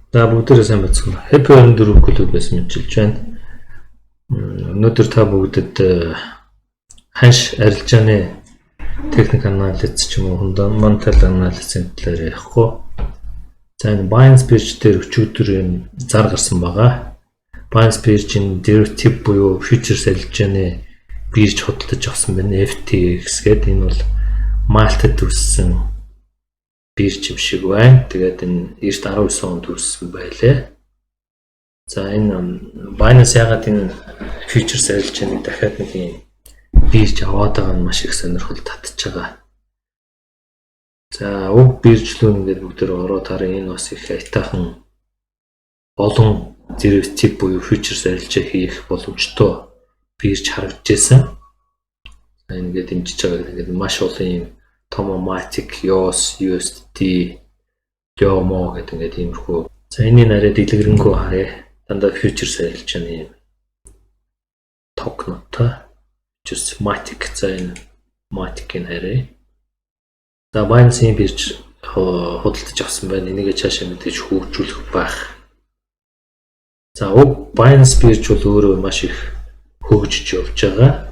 За, бүгдээрээ сайн байцгаана. Happy 24 клубээс мэдчилж байна. Өнөөдөр та бүгдэд ханш арилжааны техник анализ ч юм уу, fundamental анализын талаар ярихгүй. За, энэ Binance Bridge дээр өчигдөр юм зар гарсан байгаа. Binance Bridge-ийн derivative буюу futures арилжааны бирж худалдаж авсан байна. FTX гэдэг энэ бол Мальтад үүссэн бирж юм шиг байна. Тэгээд энэ эрт 19 онд үүссэн байлээ. За, энэ Binance ягаад энэ futures арилжааныг дахиад нэг юм бирж аваад байгаа нь маш их сонирхол татж байгаа. За, уг бирж лүү ингээд бүгдээр ороод хараа, энэ бас их аятайхан олон derivative буюу futures арилжаа хийх боломжтой бирж харагдаж байсан. За, ингээд дэмжиж байгаа, ингээд маш олон юм Tomomatic, EOS, USDT, Yomo гэдэг ингээд иймэрхүү. За, энийг арай дэлгэрэнгүй харъя. Дандаа futures арилжааны юм токенуудтай. Futures Matic, за, энэ Matic-ийг харъя. За, Binance-ийн бирж худалдаж авсан байна. Энийг цаашаа мэдээж хөгжүүлэх байх. За, уг Binance бирж бол өөрөө маш их хөгжиж явж байгаа.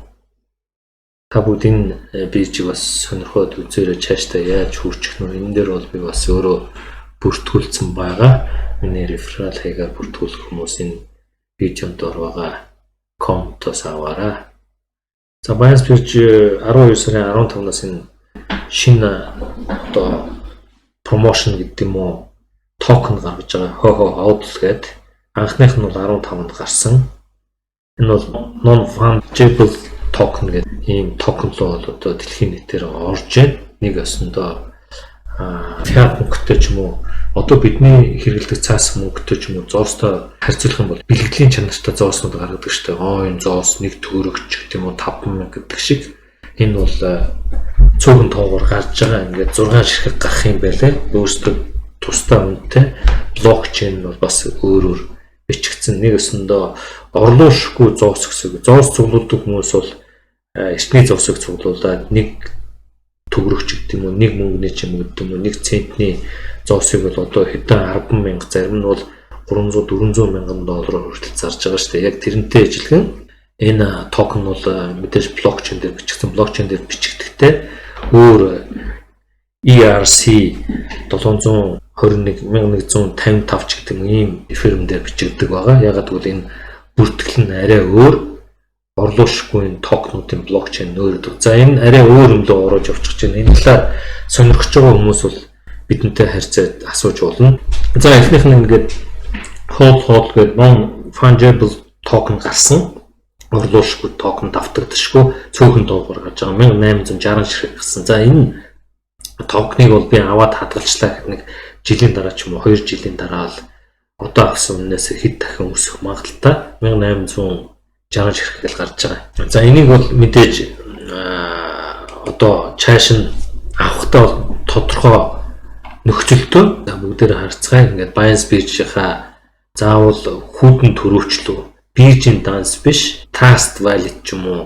Та бүгд энэ биржийг бас сонирхоод үзээрэй, цаашдаа яаж хөгжих нь. Энэ дээр бол би бас өөрөө бүртгүүлсэн байгаа. Миний referral хаягаар бүртгүүлэх хүмүүс энэ видеонд дор байгаа comment-оос аваарай. За, Binance бирж 12 сарын 15-наас энэ шинэ одоо promotion гэдэг юм уу, токен гаргаж байгаа. Хоо хоо HODL гэдэг. Анхных нь бол 15-нд гарсан. Энэ бол non fungible токен гэдэг ийм токен руу бол одоо дэлхийн нийтээр орж байна. Нэг өсөндөө fiat мөнгөтэй ч юм уу, одоо бидний хэрэглэдэг цаас мөнгөтэй ч юм уу, зоостой харьцуулах юм бол бэлгэдлийн чанартай зооснууд гаргадаг шүү дээ. Аа, энэ зоос 1 төгрөгч гэдэг юм уу, 5000 гэдэг шиг энэ бол цөөхөн тоогоор гарч байгаа, ингээд 6 ширхэг гарах юм байлээ. Өөрсдөө тусдаа үнэтэй, блокчейн бол бас өөр өөр бичигдсэн. Нэг өсөндөө орлуушгүй зоос гэсэн. Зоос цуглуулдаг хүмүүс бол эртний зоосыг цуглуулад нэг төгрөгч гэдэг юм уу, нэг мөнгөний ч юм гэдэг юм уу, нэг центний зоосыг бол одоо хэдэн 10 мянга, зарим нь бол 300 400 мянган доллараар хүртэл зарж байгаа шүү дээ. Яг тэрнтэй ижилхэн энэ токен бол мэдээж блокчейн дээр бичигдсэн. Блокчейн дээр бичигдэхдээ өөр ERC 721 1155 ч гэдэг ийм фирм дээр бичигддэг байгаа. Ягаад гэвэл энэ бүртгэл нь арай өөр, орлуушгүй энэ токенуудын блокчейн нөөрдөг. За, энэ арай өөр юм руу орож явчих гэж байна. Энэ талаар сонирхож байгаа хүмүүс бол бидэнтэй харьцаад асууж болно. За, эхнийх нь ингээд HODL HODL гэдэг non fungible токен гарсан. Орлуушгүй токен, давтагдашгүй цөөхөн тоогоор гарч байгаа, 1860 ширхэг гарсан. За, энэ токеныг бол би аваад хадгалчлаа гэх нэг жилийн дараа ч юм уу, 2 жилийн дараа л одоо авсан үнээс хэд дахин өсөх магадлалтай, 1860 ширхэг л гарч байгаа. За, энийг бол мэдээж одоо чааш нь авахдаа бол тодорхой нөхцөлтөө бүгдээр харцгаая. Ингээд Binance биржийнхаа заавал хүдэн төрөөчлөө биржийн данс биш, Trust Wallet ч юм уу,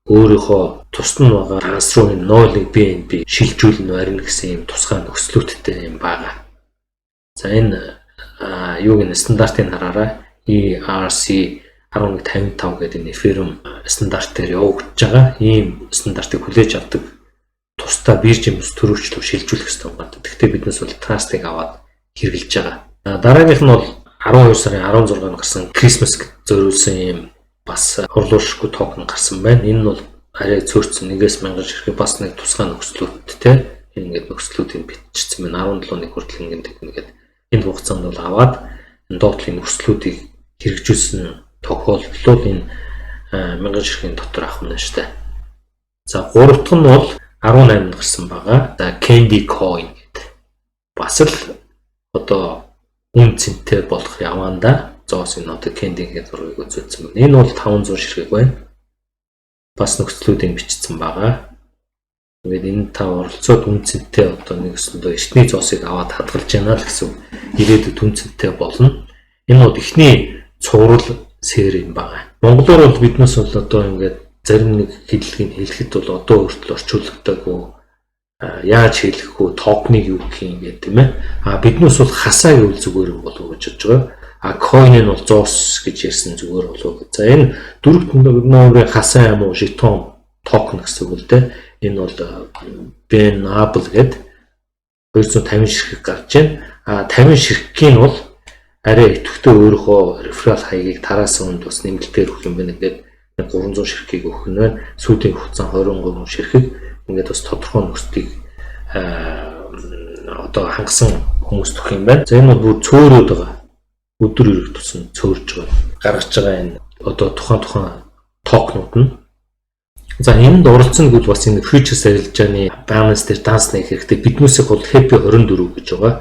өөрийнхөө тусад нь байгаа данс руу энэ 0.1 BNB шилжүүлнэ, барина гэсэн юм тусгай нөхцлүүдтэй юм байгаа. За, энэ юуг нь стандартыг хараарай. ERC 1155 гэдэг энэ Ethereum стандарт дээр явагдаж байгаа. Ийм стандартыг хүлээж авдаг тусдаа биржийн бүс төрөөчлөг шилжүүлэх хэрэгтэй байна. Тэгэхдээ биднес бол Trust-ыг аваад хэрэглэж байгаа. Дараагийнх нь бол 12 сарын 16-нд гарсан Christmas зориулсан ийм бас хурлуушгүй токен гарсан байна. Энэ нь бол арай цөөрцөн, нэгээс мянган ширхэг, бас нэг тусгай нөхцлүүдтэй, ингээд нөхцлүүдийг бичсэн байна. 17-ны хүртэл ингээд ингээд энэ хугацаанд бол аваад энэ доотлын нөхцлүүдийг хэрэгжүүлсэн тохиолдол энэ мянган ширхгийн дотор авах нь шүү дээ. За, гурав дахь нь бол 18-нд гарсан байгаа. За, Candy Coin гэдэг. Бас л одоо үн цэнтэй болох яваанда зоос, энэ одоо Candy гэдэг зургийг үзүүлсэн байна. Энэ бол 500 ширхэг байна. Бас нөхцлүүдийг бичсэн байгаа. Ингээд энэ та оролцоод үн цэнтэй одоо нэг өсөндөө эртний зоосыг аваад хадгалж байна л гэсэн, ирээдүйд үн цэнтэй болно. Энэ бол эхний цуврал сэр юм байна. Монголоор бол биднээс бол одоо ингээд зарим нэг хэллэгийг хэлэхэд бол одоо хүртэл орчуулагдаагүй. Яаж хэлэх вэ? Токеныг юу гэх юм гэдэг, тийм ээ. А биднээс бол хасаа гэвэл зүгээр юм болов уу гэж бодож байгаа. А coin нь бол зоос гэж ярьсан зүгээр болов уу. За, энэ дөрөв номерын хасаа юм уу, жетон, токен гэсэн үг л дээ. Энэ бол Ben Able гэдэг 250 ширхэг гарч байна. А 50 ширхгийн бол арай идэвхтэй өөрийнхөө referral хаягийг тараасан хүнд бас нэмэлтээр өгөх юм байна. Ингээд 300 ширхгийг өгөх нь байна. Сүүлийн хугацаанд 23 ширхэг, ингээд бас тодорхой нөхцөлийг одоо хангасан хүмүүст өгөх юм байна. За, энэ бол бүр цөөрөөд байгаа. Өдөр ирэх тусам цөөрж байгаа. Гаргаж байгаа энэ одоо тухайн тухайн токенууд нь. За, энд оролцсон гэвэл бас энэ futures арилжааны balance дээр данс нээх хэрэгтэй. Биднүүсийг бол Happy 24 гэж байгаа.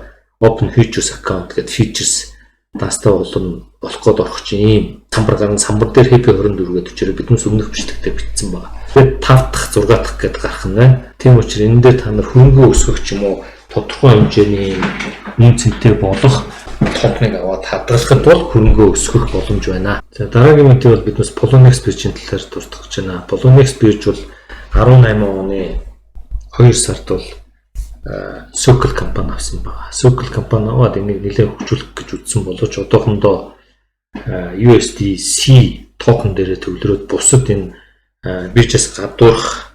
Open Futures account гэдэг futures данстай болон болох гээд орох чинь ийм самбар гарan, самбар дээр Happy 24 гэдэг учраас биднээс өмнөх бичлэгтээ бичсэн байгаа. Тэгээд 5 дахь, 6 дахь гэдээ гарах нь байна. Тийм учраас энэ дээр та нар хөрөнгөө өсгөх ч юм уу, тодорхой хэмжээний үнэ цэнтэй болох токеныг аваад хадгалахад бол хөрөнгөө өсгөх боломж байна. За, дараагийн мэдээ бол биднээс Poloniex биржийн талаар дурдах гэж байна. Poloniex бирж бол 18 оны 2 сард бол Circle компани авсан байгаа. Circle компани аваад энийг нэлээд хөгжүүлэх гэж үзсэн боловч одоохондоо USDC токен дээрээ төвлөрөөд бусад энэ биржээс гадуурх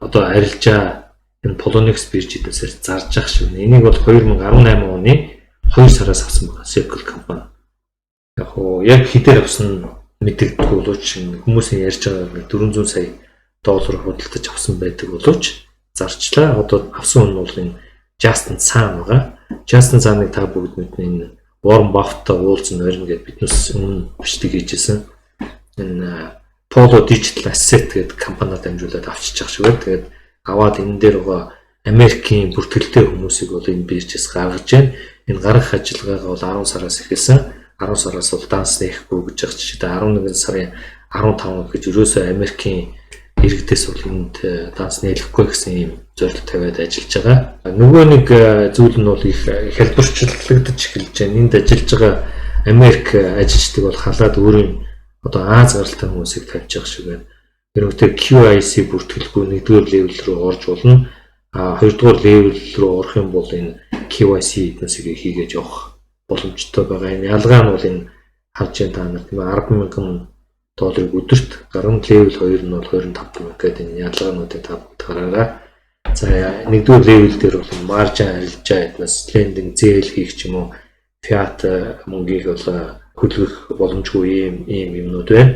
одоо арилжаа энэ Poloniex бирж эднээсээр зарж ах шиг. Энийг бол 2018 оны 2 сараас авсан байгаа Circle компани. Яг хуу яг хэдээр авсан мэдэгдэхгүй боловч хүмүүсийн ярьж байгаа 400 сая доллар худалдаж авсан байдаг боловч зарчлаа. Одоо авсан хүн бол энэ Justin Sun байгаа. Justin Sun-ыг та бүгд мэднэ, энэ Warren Buffett-тай уулзсан орно гэдээ биднээс өмнө бичлэг хийжсэн. Энэ Polo Digital Asset гэдэг компаниар дамжуулаад авчиж байгаа шиг байна. Тэгээд аваад энэ дээр байгаа Америкийн бүртгэлтэй хүмүүсийг бол энэ биржээс гаргаж байна. Энэ гаргах ажиллагаагаа бол 10 сараас эхэлсэн. 10 сараас бол данс нээхгүй гэж байгаа чи 11 сарын 15 гэж ерөөсөө Америкийн иргэдээс бол энд данс нээлэхгүй гэсэн ийм зорилт тавиад ажиллаж байгаа. Нөгөө нэг зүйл нь бол их хялбарчлагдаж эхэлж байна. Энд ажиллаж байгаа Америк ажилчдыг бол халаад өөрийн одоо Ази гаралтай хүмүүсийг тавьж байгаа шиг байна. Ерөнхийдөө KYC бүртгэлгүй нэгдүгээр level рүү орж болно. А хоёрдугаар level рүү орох юм бол энэ KYC эднүсийг хийгээд явах боломжтой байгаа. Энэ ялгаа нь бол энэ харж байна та нар, тийм ээ, 10,000 долларыг өдөрт гарan, level 2 нь бол 25 мянга гэдэг энэ ялгаануудыг та бүгд хараарай. За, нэгдүгээр level дээр бол margin арилжаа эднээс lending, зээл хийх ч юм уу, fiat мөнгийг бол хөдөлгөх боломжгүй ийм ийм юмнууд байна.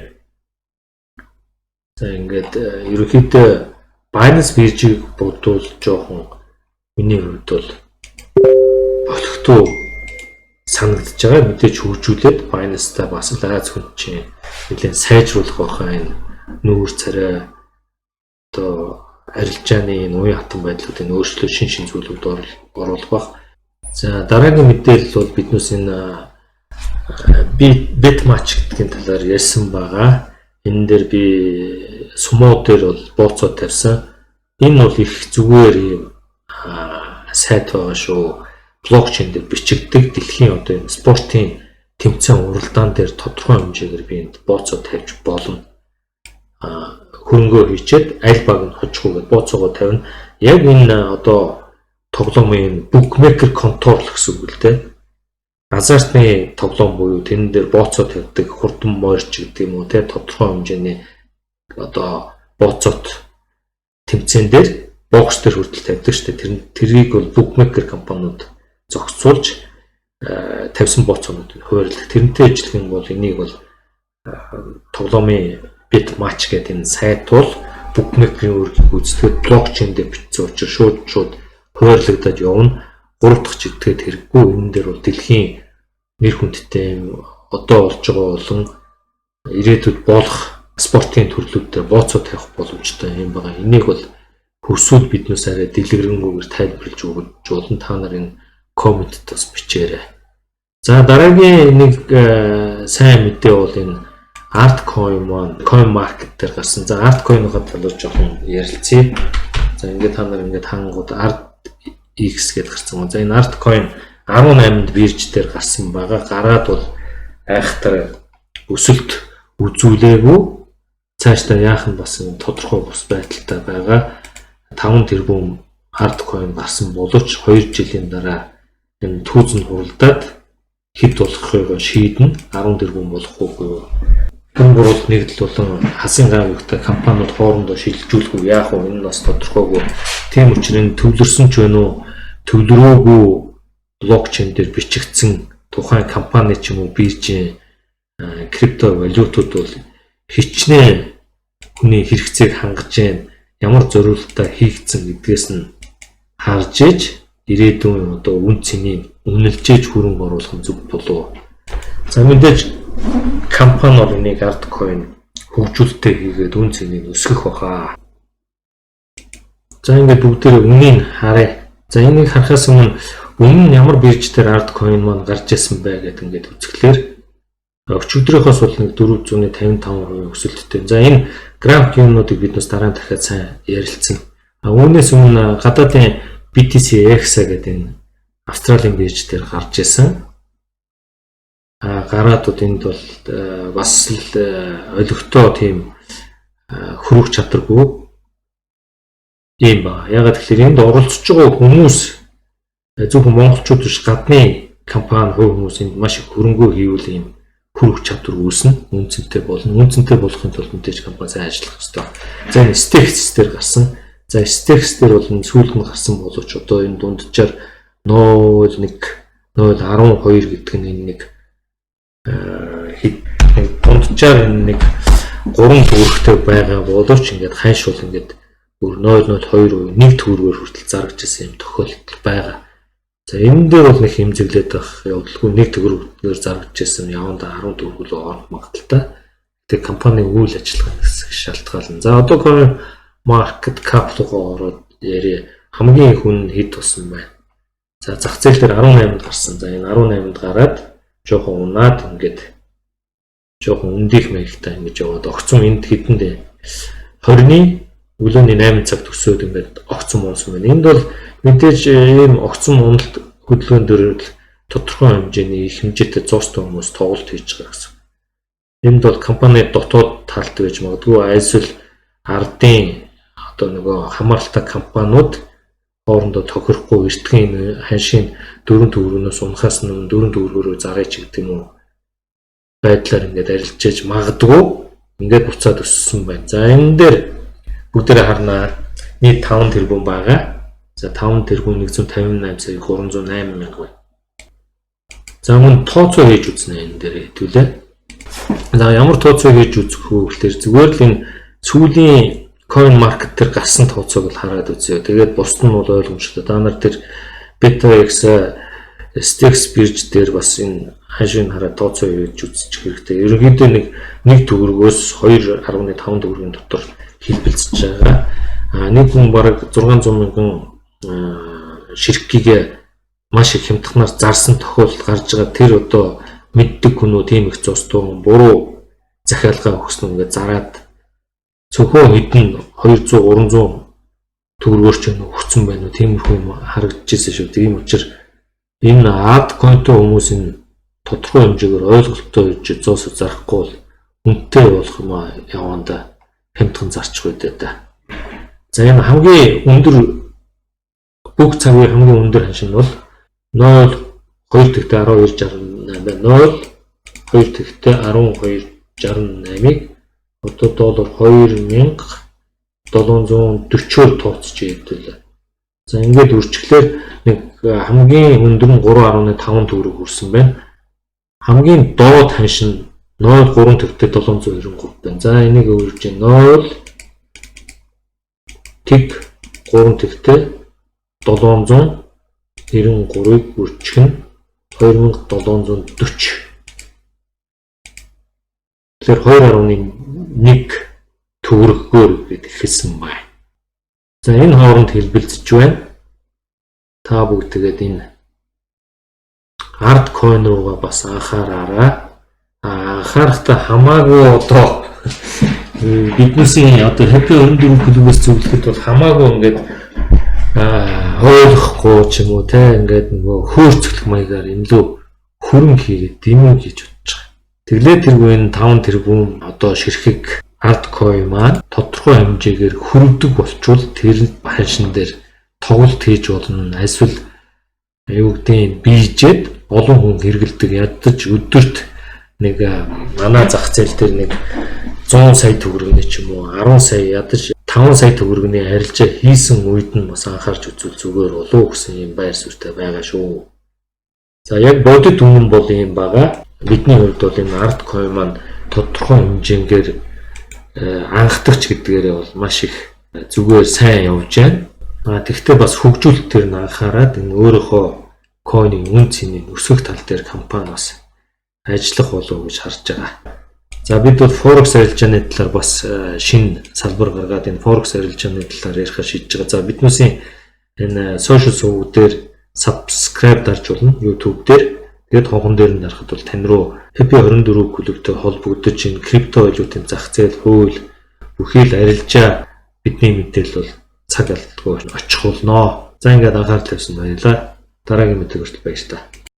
За, ингээд ерөнхийдөө Binance биржийг бодвол жоохон миний хувьд бол болохгүй санагдаж байгаа. Мэдээж хөгжүүлээд Binance-та бас л Ази хүн чинь нэлээд сайжруулах байхаа, энэ нүүр царай, одоо арилжааны энэ уян хатан байдлуудын өөрчлөлт, шин шин зүйлүүд оруулах байх. За, дараагийн мэдээлэл бол биднээс энэ BetMatch гэдгийн талаар ярьсан байгаа. Энэ дээр би сумо дээр бол бооцоо тавьсан. Энэ бол их зүгээр юм сайт байгаа шүү. Блокчейн дээр бичигддэг дэлхийн одоо энэ спортын тэмцээн уралдаан дээр тодорхой хэмжээгээр би энд бооцоо тавьж болно. Хөрөнгөө хийчээд аль баг нь хожих уу гэдээ бооцоогоо тавина. Яг энэ одоо тоглоомын bookmaker control гэсэн үг л дээ. Азартны тоглоом буюу тэрэн дээр бооцоо тавьдаг, хурдан морж гэдэг юм уу те, тодорхой хэмжээний одоо бооцоот тэмцээн дээр бокс дээр хүртэл тавьдаг шүү дээ. Тэрийг бол bookmaker компаниуд зохицуулж тавьсан бооцоонуудыг хуваарлах. Тэрнтэй ижилхэн бол энийг бол тоглоомын BetMatch гэдэг энэ сайт бол bookmaker-ийн үүргийг гүйцэтгэхэд блокчейн дээр бичсэн учраас шууд шууд хуваарлагдаад явна. Гурав дахь чигтгээд хэрэггүй. Энэ дээр бол дэлхийн нэр хүндтэй юм одоо болж байгаа болон ирээдүйд болох спортын төрлүүд дээр бооцоо тавих боломжтой юм байгаа. Энийг бол хүсвэл биднээс арай дэлгэрэнгүйгээр тайлбарлаж өгч болно. Та нар энэ comment д бас бичээрэй. За, дараагийн нэг сайн мэдээ бол энэ Art Coin маань Coin Market дээр гарсан. За, Art Coin-ийн талаар жоохон ярилцъя. За, ингээд та нар ингээд хангууд Art X гэдээ гарсан. За, энэ Art Coin 18-нд бирж дээр гарсан байгаа. Гараад бол айхтар өсөлт үзүүлээгүй. Цаашдаа яах нь бас тодорхой бус байдалтай байгаа. 5 тэрбум ArdCoin гарсан боловч 2 жилийн дараа энэ түүз нь хуралдаад хэд болохыг шийднэ. 10 тэрбум болох уугүй юу? Гүн гурвал нэгдэл болон хасын гавьтай компаниуд хоорондоо шилжүүлэх үү, яах вэ? Энэ нь бас тодорхойгүй. Тийм учраас энэ төвлөрсөн ч байна уу, төвлөрөөгүй блокчейн дээр бичигдсэн тухайн компани ч юм уу биржийн крипто валютууд бол хичнээн хүний хэрэгцээг хангаж гэн ямар зориултаа хийгдсэн гэдгээс нь харж иж ирээдүйн одоо үн цэнийг үнэлж хөрөнгө оруулах нь зөв болов. За, мэдээж компани бол энийг ArdCoin хөгжүүлэлтээ хийгээд үн цэнийг өсгөх баха. За, ингээд бүгдээрээ үнийг харъя. За, энийг харахаас өмнө өмнө нь ямар бирж дээр ArdCoin маань гарч ирсэн бэ гэдэг ингээд үзэхлээр өчигдрийнхоос бол нэг 455% өсөлттэй. За, энэ график юмнуудыг бид бас дараа нь дахиад сайн ярилцсан. А үүнээс өмнө гадаадын BTC Exa гэдэг энэ Австралийн бирж дээр гарч ирсэн. А гараадууд энд бол бас л олигтой тийм хөрөх чадваргүй юм ба. Ягаад гэхээр энд оролцож байгаа хүмүүс зөвхөн монголчууд биш, гадны компани, хувь хүмүүс энд маш их хөрөнгөө хийвэл ийм хөрөх чадвар үүснэ, үн цэнтэй болно. Үн цэнтэй болохын тулд мэдээж компани сайн ажиллах ёстой. За, энэ STEX дээр гарсан. За, STEX дээр бол энэ сүүлд нь гарсан боловч одоо энэ дунджаар 0.1 0.12 гэдэг нь энэ нэг хэд дунджаар энэ нэг 3 төгрөгтэй байгаа боловч ингээд ханш бол ингээд бүр 0.02 1 төгрөгөөр хүртэл заргаж ирсэн юм тохиолдол байгаа. За, энэ дээр бол нэг хэмзэглээд байх явдалгүй, 1 төгрөгөөр заргаж ирсэн явандаа 10 төгрөг рүү орох магадлалтай. Тэгээ компани үйл ажиллагаа гэсэн шалтгаална. За, одоо coin market cap руугаа ороод яриа. Хамгийн их үн хэд болсон байна? За, зах зээл дээр 18-нд гарсан. За, энэ 18-нд гараад жоохон унаад, ингээд жоохон өндих маягтай ингэж яваад огцом энд хэдэнд 20-ны өглөөний 8 цаг төсөөд ингээд огцом унсан байна. Энд бол мэдээж ийм огцом уналт хөдөлгөөн дээр тодорхой хэмжээний их хэмжээтэй зоостой хүмүүс тоглолт хийж байгаа гэсэн. Энд бол компани дотоод талд байж магадгүй, эсвэл ардын одоо нөгөө хамааралтай компаниуд хоорондоо тохирохгүй эртхэн ханшийн 4 төгрөгнөөс унахаас өмнө 4 төгрөгөөрөө зарыг ч гэдэг юм уу байдлаар ингээд арилжээж магадгүй ингээд буцаад өссөн байна. За, энэ дээр бүгдээрээ харнаа. Нийт 5 тэрбум байгаа. За, 5 тэрбум 158 сая 308 мянга байна. За, мөн тооцоо хийж үзнэ энэ дээр хэвтүүлээ. За, ямар тооцоо хийж үзэх вэ гэхээр зүгээр л энэ сүүлийн coin market дээр гарсан тооцоог л хараад үзье. Тэгээд бусд нь бол ойлгомжтой. Та нар тэр BetaX, STEX бирж дээр бас энэ ханшийг хараад тооцоо хийж үзчих хэрэгтэй. Ерөнхийдөө нэг нэг төгрөгөөс 2.5 төгрөгийн дотор хэлбэлзэж байгаа. А нэг хүн бараг 600 мянган ширхгийг маш их хямдханаар зарсан тохиолдол гарч байгаа. Тэр одоо мэддэг хүн үү, тийм их зоостой буруу захиалгаа өгсөн, ингээд зараад цөхөө хэдэн 200 300 төгрөгөөр ч өгцөн байна уу, тиймэрхүү юм харагдчихсэн шүү. Тийм учраас энэ ArdCoin-той хүмүүс энэ тодорхой хэмжээгээр ойлголттой хийж зоос зарахгүй бол үнэтэй болох юм а явандаа хямдхан зарчих үү дээ. За, энэ хамгийн өндөр, бүх цагийн хамгийн өндөр ханш нь бол 0 2 тэгтээ 1268 байна. 0 2 тэгтээ 1268-ыг одоо доллар 2740-оор тооцож хэвдэл. За, ингээд үрчглээр нэг хамгийн өндөр нь 3.5 төгрөг хүрсэн байна. Хамгийн доод ханш нь 0.3 тэгтээ 793 байна. За, энийг өөрчилж 0 тэг 3 тэгтээ 793-ыг үрчих нь 2740. Тэгэхээр 2.1 төгрөгөөр гээд эхэлсэн байна. За, энэ хооронд хэлбэлзэж байна. Та бүгд тэгээд энэ ArdCoin руугаа бас анхаараарай. А анхаарахтаа хамаагүй одоо биднээсийн одоо Happy 24 клубээс зөвлөхөд бол хамаагүй ингээд ойлгохгүй ч юм уу те, ингээд нөгөө хөөрцөлөх маягаар энэ лөө хөрөнгө хийгээд дэмүү хийж бодож байгаа. Тэглээ тэргүй энэ 5 тэрбум одоо ширхэг ArdCoin маань тодорхой хэмжээгээр хөрөвдөг болчвол тэр ханшин дээр тоглолт хийж болно. Эсвэл юу гэдгийг бийжээд олон хүн хэрэглэдэг, ядаж өдөрт нэг манай зах зээл дээр нэг 100 сая төгрөгний ч юм уу, 10 сая, ядаж 5 сая төгрөгний арилжаа хийсэн үед нь бас анхаарч үзвэл зүгээр болов гэсэн юм байр суурьтай байгаа шүү. За, яг бодит үнэн бол ийм байгаа. Бидний хувьд бол энэ ArdCoin маань тодорхой хэмжээгээр анхдагч гэдгээрээ бол маш их зүгээр сайн явж байна. А тэгвэл бас хөгжүүлэлт төр нь анхаарад энэ өөрийнхөө coin ын үнэ цэнийг өсгөх тал дээр компани бас ажиллах болов уу гэж харж байгаа. За, бид бол Forex арилжааны талаар бас шинэ салбар гаргаад энэ Forex арилжааны талаар ярихаар шийдэж байгаа. За, биднүүсийн энэ social суваг дээр subscribe дарж болно, YouTube дээр. Тэгээд хонхон дээр нь дарахад бол тань руу Happy 24 клубтэй холбогдож энэ крипто валютын зах зээл, хууль, бүхий л арилжаа бидний мэдээлэл бол цаг алдалгүй очих болноо. За, ингээд анхаарал тавьсан баярлалаа. Дараагийн мэдээг хүртэл баяр та.